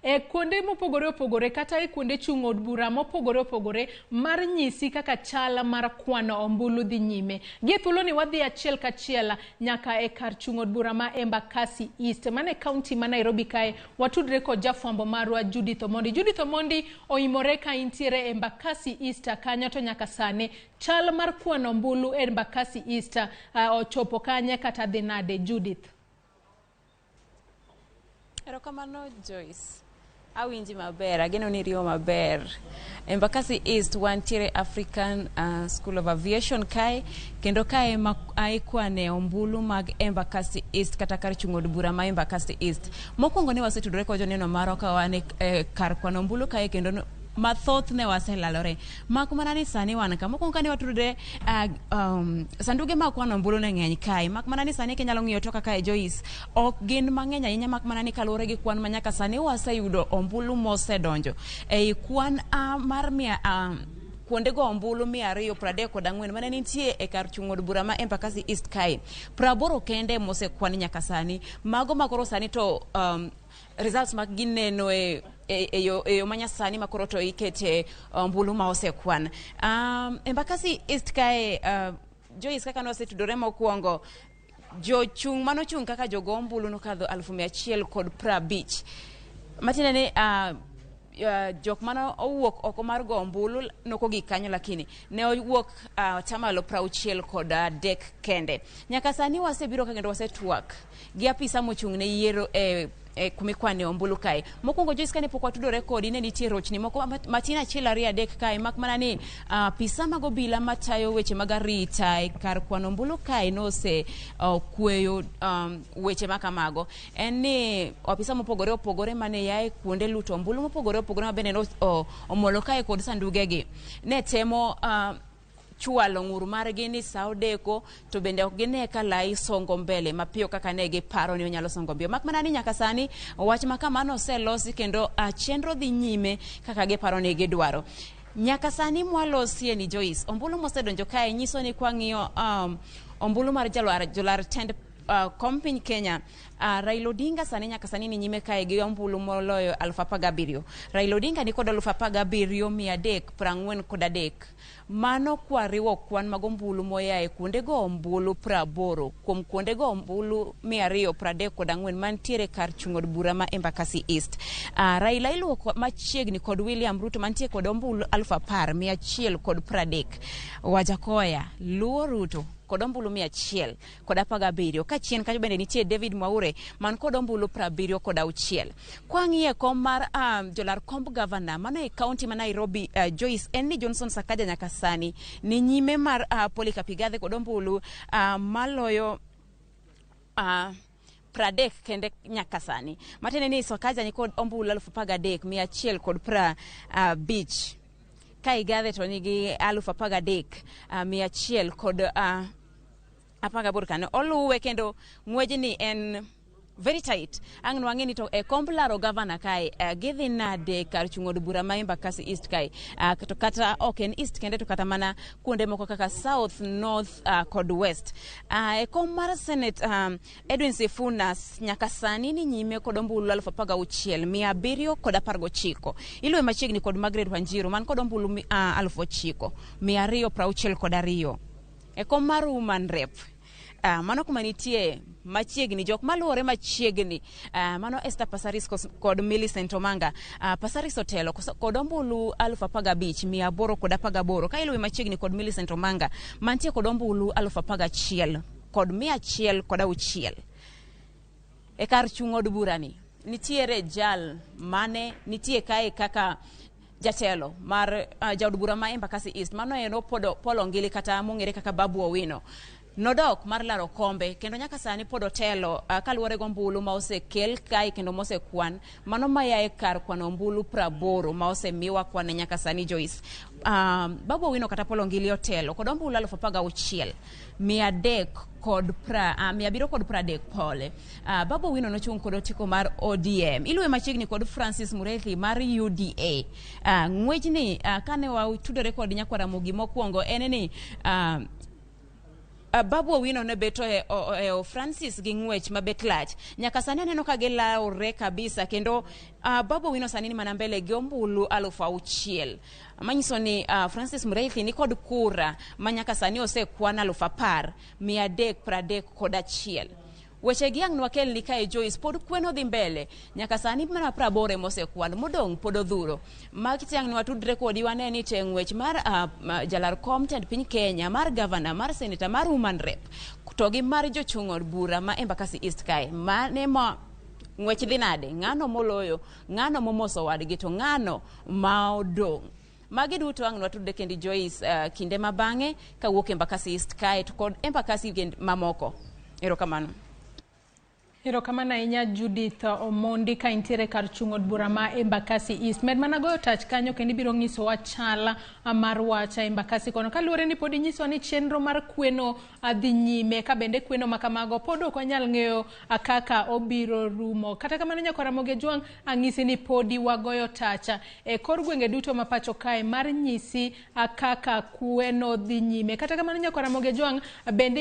E kuonde mopogore opogore kata e kuonde chung' od bura mopogore opogore mar nyisi kaka chal mar kwano ombulu dhi nyime. Gie thuoloni wadhi achiel kachiel nyaka e kar chung' od bura ma Embakasi East mane kaunti ma Nairobi kae watudre kod jafwambo marwa Judith Omondi. Judith Omondi oimore ka intiere Embakasi East kanyo to nyaka sani chal mar kwano ombulu e Embakasi East ochopo kanye kata dhi nade Judith? Erokamano Joyce. Awinji maber, ageno ni iriyo maber. Embakasi East wantiere African School of Aviation kae kendo kae ma ikwane ombulu mag Embakasi East kata kar chung' od bura ma Embakasi East. Mokwongo ne wasetudore kod joneno marwa ka wan e kar kwano ombulu kae kendo mathoth ne waselalore. Mak mana ni sani wan ka. Mokwongo kane watudore sanduge mag kwano ombulu ne ng'eny kae. Mak mana ni sani kinyalo ng'iyo toka kae Joyce, ok gin mang'eny ahinya mak mana ni kaluwore gi kwan ma nyaka sani waseyudo ombulu mosedonjo. Ei kwan mar mia kuonde go ombulu 234 mane nitie e kar chung' od bura ma Embakasi East kae. 80 kende mosekwan nyaka sani. Mago makoro sani to results mag gineno e yo manyasani makoro to ikete ombulu ma osekwan. Embakasi East kae Joyce kaka nosetudore mokwongo jochung' manochung' kaka jogo ombulu nokadho 150,000. Matiende ni jok mane owuok oko mar go ombulu nokogik kanyo lakini ne owuok atamalo 63 kende. Nyaka sani wasebiro ka kendo wasetwak gi apisa mochung' ne yiero e kumikwane ombulu kae. Mokwongo Joyce kane pok watudore kodi ne nitie rochni moko matin achiel ariyo adek kae mak mana ni apisa mag obila matayo weche mag arita e kar kwano ombulu kae nose kweyo weche ma kamago. En ni apisa mopogore opogore mane yae kuonde luto ombulu mopogore opogore ma bende omolo kae kod sandugegi ne temo chwalo ng'ur margi ni sa odeko to bende ok gine ka lai songo mbele mapiyo kaka ne giparo ni onyalo songo mbele. Mak mana ni nyaka sani wach ma kamano oselosi kendo chenro dhi nyime kaka giparo ni gidwaro. Nyaka sani mwalosie ni Joyce, ombulu mosedonjo kae nyiso ni kwang'iyo ombulu mar jolar tend kom piny Kenya, Raila Odinga sani nyaka sani ni nyime kae gi ombulu moloyo 17,000. Raila Odinga ni kod 17,343. Mano kwariwo kwan mag ombulu moa e kuonde go ombulu 80 kuom kuonde go ombulu 234 mantiere kar chung' od bura ma Embakasi East. Raila iluwo machiegni kod William Ruto mantie kod ombulu 10,130. Wajackoyah luwo Ruto kod ombulu 117 ka chien kanyo bende nitie David Mwaure man kod ombulu 76. Kwang'iye kom mar jolar komb gavana mano e kaunti ma Nairobi Joyce en ni Johnson Sakaja nyaka sani ni nyime mar Polycarp Igathe kod ombulu maloyo 30 kende nyaka sani. Matiende ni Sakaja ni kod ombulu 13,150 ka Igathe to nigi 13,118 kanyo. Oluwe kendo ng'wejni en very tight. Ang' nwang'e ni to e komb laro gavana kae gidhi nade kar chung' od bura ma Embakasi East kae to kata ok en East kende to kata mana kuonde moko kaka South, North kod West. E kom mar Senate Edwin Sifuna nyaka sani ni nyime kod ombulu 16,719. Iluwe machiegni kod Margaret Wanjiru man kod ombulu 9,262. E kom mar Woman Rep mano kuma nitie machiegni jok maluwore machiegni mano Esther Passaris kod Millicent Omanga. Passaris otelo kod ombulu 15,818 ka iluwe machiegni kod Millicent Omanga mantie kod ombulu 11,106. E kar chung' od burani nitiere jal mane nitie kae kaka jatelo mar jaod bura ma Embakasi East mano eno Paul Ongili kata mong'ere kaka Babu Owino nodok mar laro kombe kendo nyaka sani pod otelo kaluwore gi ombulu ma osekel kae kendo mosekwan mano maya e kar kwano ombulu 80 ma osemiwa kwane nyaka sani Joyce. Babu Owino kata Paul Ongili otelo kod ombulu 16,300 kod 730 pole. Babu Owino nochung' kod otiko mar ODM. Iluwe machiegni kod Francis Mureithi mar UDA. Ng'wechni kane watudore kod Nyakwar Ramogi mokwongo en ni Babu Owino ne beto e, o, e, o Francis gi ng'wech mabet lach. Nyaka sani aneno ka gilawre kabisa kendo Babu Owino sani ni mana mbele gi ombulu 6,000. Manyiso ni Francis Mureithi ni kod kura ma nyaka sani osekwan 10,331. Weche gi ang' nwakelni kae Joyce, pod kweno dhi mbele nyaka sani mana 80 mosekwan modong' pod odhuro. Magi te ang' nwatudre kodi wane ni te ng'wech mar jalar kom tend piny Kenya, mar gavana, mar seneta, mar woman rep to gi mar jochung' od bura ma Embakasi East kae. Mane ma ng'wech dhi nade? Ng'ano moloyo? Ng'ano momoso wadgi? To ng'ano ma odong'? Magi duto ang' nwatudre kendi Joyce kinde ma bang'e kawuok Embakasi East kae to kod Embakasi mamoko. Erokamano. Erokamano ahinya Judith Omondi ka intiere kar chung' od bura ma Embakasi East. Med mana goyo tach kanyo kendo ibiro nyisowa chal mar wach Embakasi kono. Kaluwore ni pod inyisowa ni chenro mar kweno dhi nyime ka bende kweno ma kamago pod ok wanyal ng'eyo kaka obiro rumo. Kata kamano nyakwar Ramogi Ojwang' ang'isi ni podi wagoyo tacha e kor gwenge duto ma pacho kae mar nyisi kaka kweno dhi nyime. Kata kamano nyakwar Ramogi Ojwang' bende